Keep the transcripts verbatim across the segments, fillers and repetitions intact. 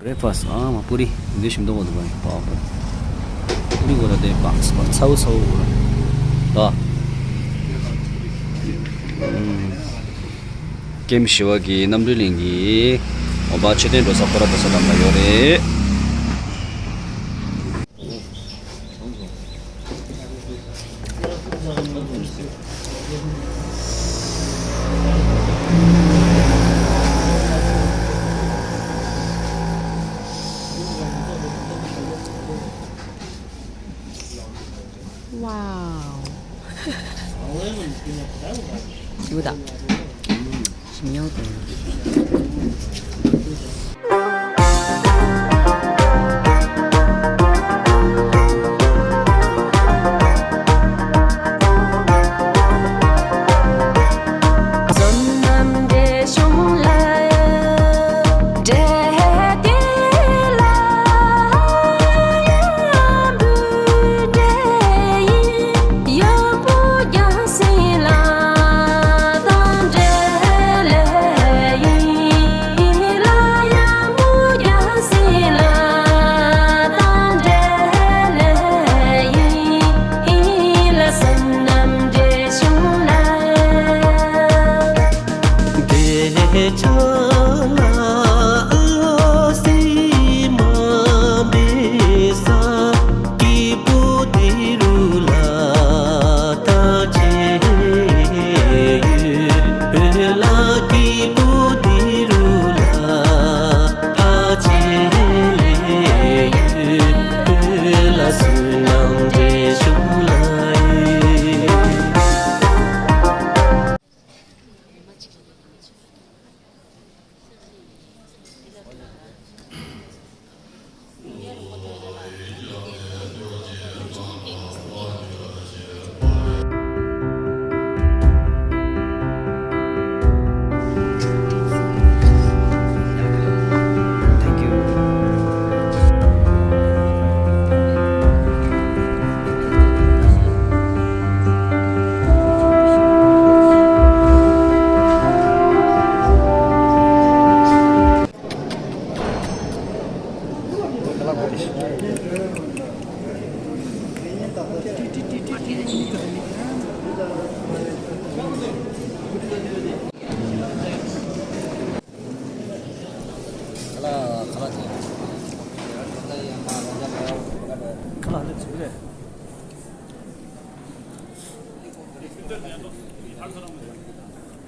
བྷེ་རེག་ཕ་སི་ཨ་མ་པུ་རི་འདི་ཞིམ་མདོག་པོ་འདུག་ག་པ་པ། པུ་རི་གོ་ལ་དེ་པ་སི་པ་ཚ་བོ་ཚ་བོ་གོ་ལ། ད། ཀེམ་ཞི་བ་གི་རྣམ་གྲོལ་གླིང་གི་འོ་བ་མཆོད་རྟེན་འགྲོ་ས་ཁོ་ར་འགྲོ་ས་དམ་པ་ཡོད་རེད། Wow. Cute. Smell good.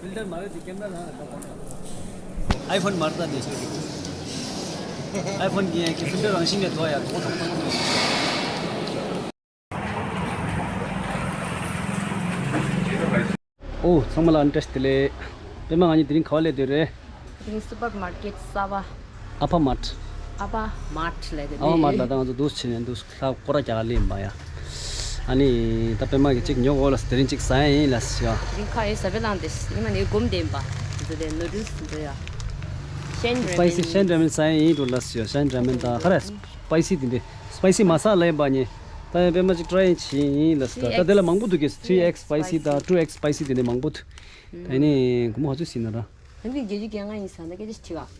ཕིལ་ཊར་མ་རེད་དེ་ཀེམ་ར་ལ་ཨའི་ཕོན་མ་རེད་ད་དེ། ཨའི་ཕོན་གྱི་ཡང་གི་ཕིལ་ཊར་རང་བཞིན་ནས་དོ་ཡ་དོ་ཐོག་ཐོག་ཐོག་ཐོག། ཨོ་ཚང་མ་ལ་ཨན་ཊེ་སི་དེ་ལས། པད་མ་ང་གཉིས་དེ་རིང་ག་བ་སླེབས་བསྡད་རེད། དེ་རིང་སུ་པར་མར་ཀེཊ་གསར་པ། ཨ་ཕ་མར་ཊི། ཨ་ཕ་མར་ཊི་ལབ་དེ་ཨ་ཕ་མར་ཊི་ལ་ད་ང་ཚོ་འདུག་བྱས་ནས་འདུག་ལྷ་སྐོར་ར་རྒྱག་ག་སླེབས་ཡིན་པ་ཡ། ཨ་ནི་ད་པད་མ་གི་གཅིག་ཉོ་དགོས་ལ་དེ་རིང་གཅིག་ཟ་ཡ་ཡིན་ལ་ཟེར་ཡ། དེ་རིང་ཁ་ཡོད་ཟ་བེ་ལང་དེ་ཉི་མ་ནས་སྒོམ་བསྡད་ཡིན་པ། འདི་དེ་ནུ་ཌལ་སི་འདི་ཡ། ཤན་ར་མེན། སི་པའི་སི་ཤན་ར་མེན་ཟ་ཡ་ཡིན་འགྲོ་ལ་ཟེར་ཡ། ཤན་ར་མེན་དང་ཧ་ར་སི་པའི་སི་དེ་འདྲ། སི་པའི་སི་མ་ས་ལ་ཡིན་པ་ཉེ། ད་ཡང་པད་མ་གཅིག་ཊི་རའི་བྱེད་ཡིན་ལ་ཟེར། ད་དེ་ལ་མང་པོ་འདུག་གི། ཐི་རི་ཨེག་སི་སི་པའི་སི་དང་ཊུ་ཨེག་སི་སི་པའི་སི་དེ་འདྲ་མང་པོ་འདུག་ཨ་ནི་སྒོར་མོ་ག་ཚོད་ཟིན་ན་ར། ཨ་ནི་བརྒྱད་ཅུ་གྱ་ལྔ་ཡིན་ས་ན་སྐད་ཆ་དྲིས་པ།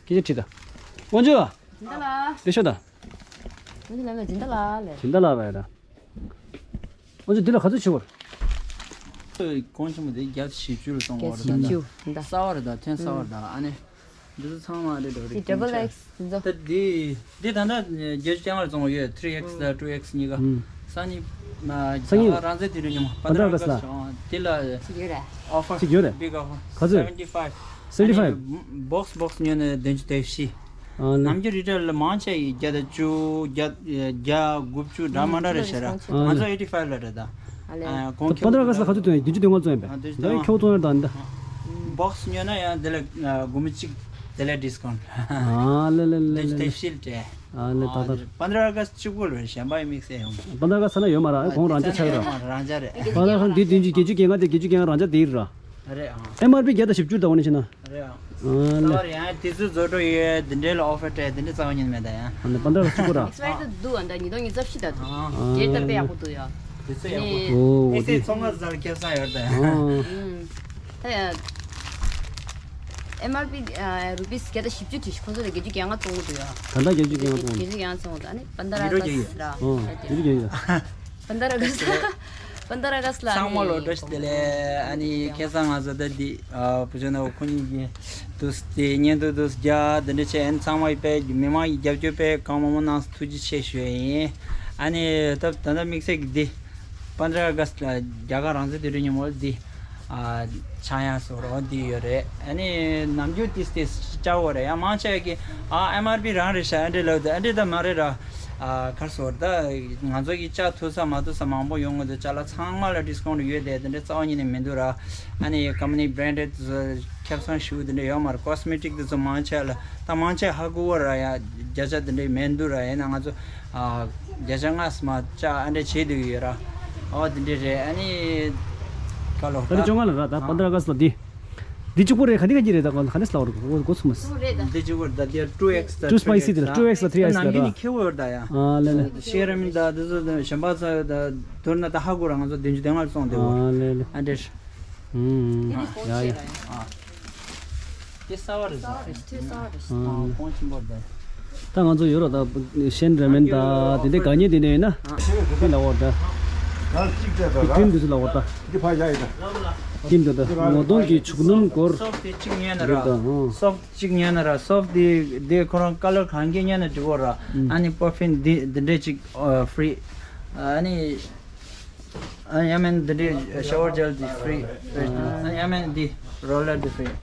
སྐད་ཆ་དྲིས་ད། དབང་ཕྱུག་ཨ། སྦྱིན་བདག་ལགས། ལེགས་ཤོག་ད། དབང་ཕྱུག་ལགས་ལ་སྦྱིན་བདག་ལགས་ལས། སྦྱིན་བདག་ལགས་བས་ད། དབང་ཕྱུག་འདི་ལ་ག་ཚོད་ཞུ་བར། གོང་ཆེན་པོ་དེ་བརྒྱད་བཞི་བཅུ་ལ་གཏོང་བར་ད། བརྒྱད་བཞི་བཅུ་ད། གསར་བ་རེད་ད། ཐོན་གསར་བ་རེད་ད། ཨ་ནི། འདི་ཚོ་ཚང་མ་རེད་འགྲོ་རེད། ཌབ་བལ་ཨེག་སི་འདི་ཚོ། ད་འདི་འདི་ད་ལྟ་བརྒྱད་ཅུ་གྱ་ལྔ་ལ་བཙོང་བ་ཡོད། ཐི་རི་ཨེག་སི་དང་ཊུ་ཨེག་སི་གཉིས་ཀ། ཨུམ། སང་ཉིན་མ་སང་ཉིན་རང་བཙན་དུས་དྲན་ཉིན་མོ་པ་ཏྲ་ཨ་ག་སི་ལ། འདི་ལ་ཅིག་ཡོད་རེད། ཨོ་ཕར་ཅིག་ཡོད་རེད། བིག་ཨོ་ཕར། ག་ཚོད། སེ་ཝེན་ཊི་ཕའིབ། སེ་ཝེན་ཊི་ཕའིབ། ཨ་ནི་བོག་སི་བོག་སི་ཉོས་ནས་བདུན་ཅུ་དོན་བཞི། ཨ་ནི། ནམ་རྒྱུན་རི་ཊེལ་ལ་མང་ཆེ་ཡིས་བརྒྱ་དང་བཅུ། བརྒྱ་བརྒྱ་དགུ་བཅུ་འདྲ་མ་འདྲ་རེད་ཤག་ར། ཨ་ནི། ང་ཚོ་ཨེ་ཊི་ཕའིབ་ལ་རེད་ད། ཨ་ལས། ཨ་གོང་ད་པ་ཏྲ་ཨ་ག་སི་ལ་ག་ཚོད་བཏོན་ཡིན། བདུན་ཅུ་དོན་ལྔ་བཙོང་ཡིན་པས། ཨ་བདུན་ཅུ་དོན་ལྔ། ད་ཁྱོད་བཙོང་ཡ་ད་འདི། བོག་སི་ཉོས་ན་ཡང་དེ་ལ་ཨ་སྒོར་མོ་གཅིག་དེ་ལ་ཌིས་ཀའུན་ཊི། ཨ་ལེ་ལེ་ལེ་ལེ། བདུན་ཅུ་དོན་བཞི་ལ་སྤྲད། ཨ་ལེ་ད་ད། པ་ཏྲ་ཨ་ག་སི་གཅིག་པོ་རེད། གཞན་པ་ཡི་དམིགས་བསལ་ཡོང་། པ་ཏྲ་ཨ་ག་སི་ལ་ཡོད་མ་རེད། ཨ་གོང་རང་འཇགས་ཆགས་ཡོད་ར། རང་འཇགས་རེད། པ་ཏྲ་ཨ་ག་སི་འདི་བདུན་ཅུ། བརྒྱད་ཅུ་གྱ་ལྔ་དེ། བརྒྱད་ཅུ་གྱ་ལྔ་རང་འཇགས་དེ་ཡིན་ར། རེད་ཨང་། ཨེམ་ཨར་པི་བརྒྱ་དང་བཞི་བཅུ་ད་འོ་ནི་ཕྱིན་ན། རེད་ཨང་། ཨ་ལེ། རྩ་བ་རེད་ཡང་དུས་ཚོད་རྫོགས་འགྲོ་ཡོད། འདི་འདྲའི་ལ་ཨོ་ཕར་སྤྲད། འདི་འདྲའི་རྩ་བ་ཉིད་མེད་ད་ཡང་། ཨ་ནི་པ་ཏྲ་ཨ་ག་སི་གཅིག་པོ་ར། ཨེག་སི་པ་ཡར་འདུག་ཨ་ད་ཉིས་སྟོང་ཉི་ཤུ་རྩ་བཞི་ད་འདུག་ཨ་རྗེས་ལྟར་དཔེ་ཡག་པོ་འདུག་ཡ། དུས་ཚོད་ཡག་པོ། ཨོ་ཨེག་སི་པའི་ཚོང་ཁང་ཟ་ལ་སྐལ་བཟང་ཡོད་ད་ཡང་། ཨ་ད་ཡ། ཨེམ་ཨར་པི་ཨ་རུ་པིས་བརྒྱ་དང་བཞི་བཅུ་བྲིས། ཁོ་ཚོ་ལ་བརྒྱད་ཅུ་གྱ་ལྔ་བཙོང་གི་འདུག་ཡ། ད་ལྟ་བརྒྱད་ཅུ་གྱ་ལྔ་བཙོང་། བརྒྱད་ཅུ་གྱ་ལྔ་བཙོང་གི་འདུག་ཨ་ནི་པན་དར་ཨ་ག་སི་ལ། ཨོ་བརྒྱད་ཅུ་གྱ་ལྔ། པན་དར་ཨ་ག་སི་ལ། པན་དར་ཨ་ག་སི་ལ། པན་དར་ཨ་ག་སི་ལ། ཚང་མ་ལོ་བཀྲ་ཤིས་བདེ་ལེགས། ཨ་ནི་ཁ་སང་ང་ཚོ་ད་འདི་ཨ་བུ་ཆུང་ནོར་བུ་ཁོ་གཉིས་ཀྱིས་འདུག་སེ་བརྙན་ཐུང་འདུག་སེ་རྒྱག་འདི་འདྲ་བྱས། ཨ་ནི་ཚང་མ་ཡི་དཔེ་མི་མང་ཡི་རྒྱབ་སྐྱོར་དཔེ་གང་མང་མང་གནང་སོང་། ཐུགས་རྗེ་ཆེ་ཞུ་ཡ་ཡིན། ཨ་ནི་ད་ད་ལྟ་དམིགས་བསལ་གྱི་འདི་པན་དར་ཨ་ག་སི་ལ་རྒྱ་གར་རང་བཙན་དུས་དྲན་ཉིན་མོ་འདི་ཨ་ཆག་ཡང་སོ་རོ་འདི་ཡོད་རེད། ཨ་ནི་ནམ་རྒྱུན་ཏིས་ཏིས་བཅའ་འོ་རེད། ཡང་མང་ཆེ་གི་ཨ་ཨེམ་ཨར་པི་རང་རེད་ཤག་ཨ་འདྲེ་ལབ་དུས་ཨ་འདྲེ་ད་མ་རེད་ར། ཨ་གར་སོ་ར་ད་ང་ཚོ་གི་བཅའ་ཐུབ་ས་མ་ཐུབ་ས་མང་པོ་ཡོང་གི་འདུག་ཅ་ལག་ཚང་མ་ལ་ཌིས་ཀའུན་ཊི་ཡོད་དེ་དེ་འདྲ་རྩ་བ་ཉིད་ནས་མི་འདུག་ར། ཨ་ནི་ཀམ་པ་ནི་བྷི་རེན་ཌེཌ་ཁེ་བཟང་ཞུ་དེ་འདྲ་ཡོད་མ་རེད། ཀོ་སི་མེ་ཊིག་དེ་ཚོ་མང་ཆེ་ལ་ད་མང་ཆེ་ཧ་གོ་བ་ར། ཡང་བརྒྱ་ཆ་དེ་འདྲ་མི་འདུག་ར། ཡིན་ན་ང་ཚོ་ཨ་བརྒྱ་ཆ་ལྔ་སུམ་བཅའ་ཨ་འདྲ་བྱེད་དུ་ཡོད་ར། ཨོ་དེ་འདྲ་རེད། ཨ་ནི་ག་ལོ་ད་རེ་བཅོ་ལྔ་ལ་ར། ད་པན་དར་ཨ་ག་སི་ལ་འདི། འདི་གཅིག་པོ་རེད། ག་འདི་ག་གི་རེད། ད་ག་འདི་ག་འདི་སླ་བོ་རེད། གོ་གོ་ཚུགས་མ་སོང་། འདི་གཅིག་པོ་རེད། ད་འདི་ཊུ་ཨེག་སི་ད་ཊུ་སི་པའི་སི་དེ་ཊུ་ཨེག་སི་ད་ཐི་རི་ཨེག་སི་ནང་ལ་ར། གི་ནི་ཁེ་བོ་ཡོད་ད་ཡ། ཨ་ལེ་ལེ། ཤེ་ར་མིན་ད་འདི་ཚོ་ད་གཞན་པ་ཚོ་ད་དུར་ན་ད་ཧ་གོ་ར། ང་ཚོ་བདུན་ཅུ་དོན་ལྔ་ལ་སོང་སྟེ་བོ། ཨ་ལེ་ལེ། ཨ་འདྲེ། ཨུམ། ཡ་ཡ། ཨ། དེ་གསར་བ་རེད་ཟེར། གསར་བ་རེད། ཨ། ཁོང་ཆེན་པོ་རེད། ད་ང་ཚོ་ཡོད་ར། ད་ཤན་ར་མེན་ད་དེ་འདྲའི་དགའ་ཉེ་དེ་འདྲ་ཡོད་ན། དེ་ལ་འོ་ད། ཁྲིམ་དུ་ལ་འོ་ད། ཁྲིམ་དུ་ད་ངོ་གདོང་གི་འཇུག་སྣུམ་སྐོར། སོབ་དེ་གཅིག་ཉོས་ན་ར། སོབ་གཅིག་ཉོས་ན་ར། སོབ་དེ་དེ་ཁོ་རང་ཀ་ལར་གང་གི་ཉོས་ན་འགྲིག་གོ་ར། ཨ་ནི་པར་ཕིམ་དེ་དེ་འདྲ་གཅིག་ཨ་ཕི་རི། ཨ་ནི། ཨ་ཡ་མེན་འདི་འདྲའི་ཤ་ཝར་ཇེལ་འདི་ཕི་རི། ཨ་ཡ་མེན་འདི་རོ་ལར་འདི་ཕི་རི།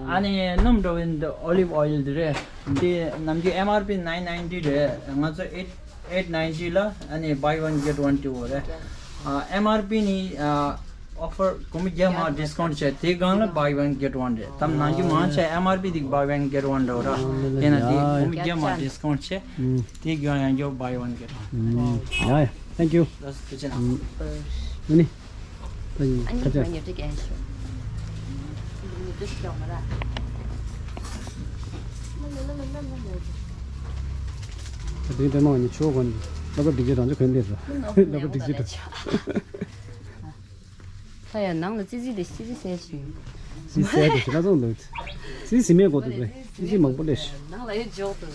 ཨ་ནི་སྣུམ་འགྲོ་བའི་འདི་ཨོ་ལིབ་ཨོ་ཡིལ་འདི་རེད། འདི་ནམ་རྒྱུན་ཨེམ་ཨར་པི་ནའིན་ནའིན་ཊི་རེད། ང་ཚོ་ཨེཊ་ཨེཊ་ནའིན་ཊི་ལ་ཨ་ནི་buy one get one འདྲ་བོ་རེད། ཨ་ཨེམ་ཨར་པི་ནི་ཨ་ཨོ་ཕར་གོང་མ་རྒྱ་མ་ཌིས་ཀའུན་ཊི་བྱས། དེ་སྒང་ལ་buy one get one རེད། དམ་ནང་རྒྱུ་མང་ཆེ་ཨེམ་ཨར་པི་དེ་buy one get one འདྲ་བོ་ར། དེ་ན་དེ་གོང་མ་རྒྱ་མ་ཌིས་ཀའུན་ཊི་བྱས། དེ་གྱོན་ཡང་གྱོ་buy one get one། ཡ་ཡ། Thank you། ལགས་སོ། ཐུགས་རྗེ་གནང་། ཨ་ནི། ཨ་ནི་ཁ་ཆ། ཉོ་ཆ་གན་ཤོ། ད་དེ་དེ་མ་ཉི་ཆོ་གོན། ལབ་པ་འགྲིག་རྒྱུ་རང་ཆོ་གོན་ལེ་ར། ལབ་པ་འགྲིག་རྒྱུ་ར། ད་ཡང་ནང་ལ་ཙི་ཙི་དེ་ཙི་ཙི་ཟེར་ཞིང་། ཙི་ཟེར་དེ་ཞིག་ལ་སོང་འདུག་ཙི་ཙི་མེད་གོ་འདུག་རེད། ཙི་ཙི་མང་པོ་ལས་ཤི། ནང་ལ་ཡོད་འཇོག་ཏུ།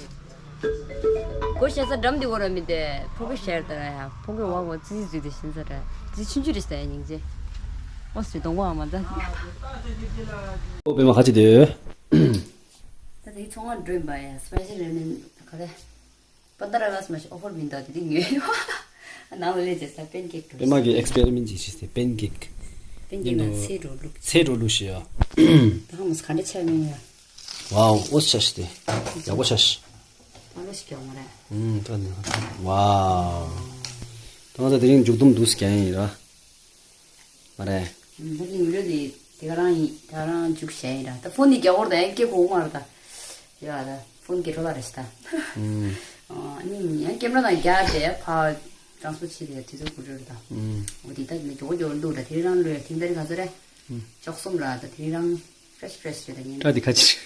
གོ་ཤ་ས་འགྲམ་དེ་འོ་ར་མི་དེ་ཕོ་གི་ཤར་ད་ར་ཡ། ཕོ་གི་ཝ་གོ་ཙི་ཙི་ཙི་དེ་ཤིན་ས་ར། ཙི་ཆུང་ཆུང་རེད་ས་ཡ་སྙིང་རྗེ། ཨོ་སི་གདོང་བ་མ་ད། ཨོ་པེ་མ་ཁ་ཅི་དེ། ད་དེ་ཚོང་བ་འགྲོ་ཡིན་པ་ཡ། སི་པའི་སི་རེ་མིན་ག་རེ། པན་དར་ཨ་ག་སི་མ་ཤི་ཨོ་ཕར་མིན་ད་དེ་དེ་ཉོས་ཡོད། ནང་ལ་ལས་བྱེད་ས་པན་ཀེག་འགྲོ། པེ་མ་གི་ཨེག་སི་པེ་རི་མེན་ཊི་ཅིག་བྱས་ཏེ་པན་ཀེག་པན་ཀེག་ནང་ཚེ་འགྲོ་བླུགས། ཚེ་འགྲོ་བླུགས་ཤི་ཡ། ད་ཧ་མ་སི་ག་འདྲ་ཆགས་མིན་ཡ། ཝའོ་ཨོ་ཆ་ཤི་དེ། ཡག་པོ་ཆ་ཤི། ཨ་ལོ་ཞིག་ཀྱང་མ་རེད། ཨུམ་ད་ནི། ཝའོ། ད་ང་ཚོ་དེ་རིང་མཇུག་སྡོམ་འདུག་སེ་ཀྱང་ཡིན་ར། མ་རེད། ད་ནི་ངུ་རེ་དེ་དེ་ག་རང་ཡིན། ད་རང་འཇུག་བྱས་ཡིན་ར། ད་ཕོན་ནི་རྒྱ་བོར་ད་ཡང་སྐད་གོ་མ་རེད་ད། ཡ་ད་ཕོན་སྐད་འཕྲོ་ལ་རེ་ཞིག་ད། ཨུམ། ཨ་ནི་ཡང་ཀེམ་ར་དང་རྒྱ་བྱས་ཕ་ཊྲན་སི་ཕར་བྱས་ཏེ་དུས་ཚོད་འགོར་རེད་ད། ཨུམ། འོ་དེ་ད་ནི་མགྱོགས་མགྱོགས་འདུག་ད་དེ་རང་ལོས་ཐིང་ད་རི་ག་ཚོད་རེད། ཨུམ། ལྕོག་གསུམ་ར་ད་དེ་རང་ཕྲེཤ་ཕྲེཤ་རེད་ད་ཉིན། ད་དེ་ཁ་ཅིག་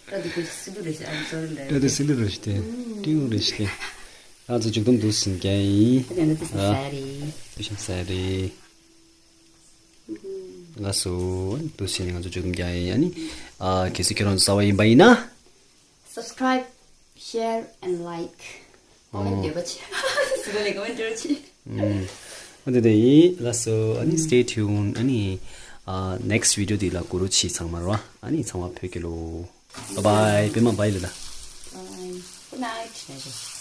ད་དེ་ཁོ་སི་ལུ་རེ་ཞིག་ཨ་ནི་ཚོ་རེ་ད་དེ་སི་ལུ་རེ་ཞིག་དེ་ཏིང་རེ་ཞིག་དེ། ང་ཚོ་མཇུག་སྡོམ་འདུག་ཟིན་རྒྱ་ཡིན། ད་དེ་ང་ཚོ་ས་རེད། ཏུ་ཤམ་ས་རེད། ལགས་སོ། འདུག་ཟིན་ང་ཚོ་མཇུག་སྡོམ་རྒྱ་ཡིན། ཨ་ནི། ཨ་གལ་སྲིད་ཁྱེད་རང་ཚོ་གསར་པ་ཡིན་པ་ཡིན་ན། Subscribe, share and like. ཨོ་འདོད་པ་ཆེ། སུ་ག་ལས་ཀ་མ་འདོད་ཆེ། ཨོ་དེ་དེ་ཡིན། ལགས་སོ། ཨ་ནི་stay tuned. ཨ་ནི་ཨ་next video དེ་ལ་གུ་རུ་ཆི་ཚང་མ་རོ། ཨ་ནི་ཚང་མ་ཕེབས་ཀྱི་ལོ། Bye bye. པེ་མ་bye ལ་ད། Bye. Good night.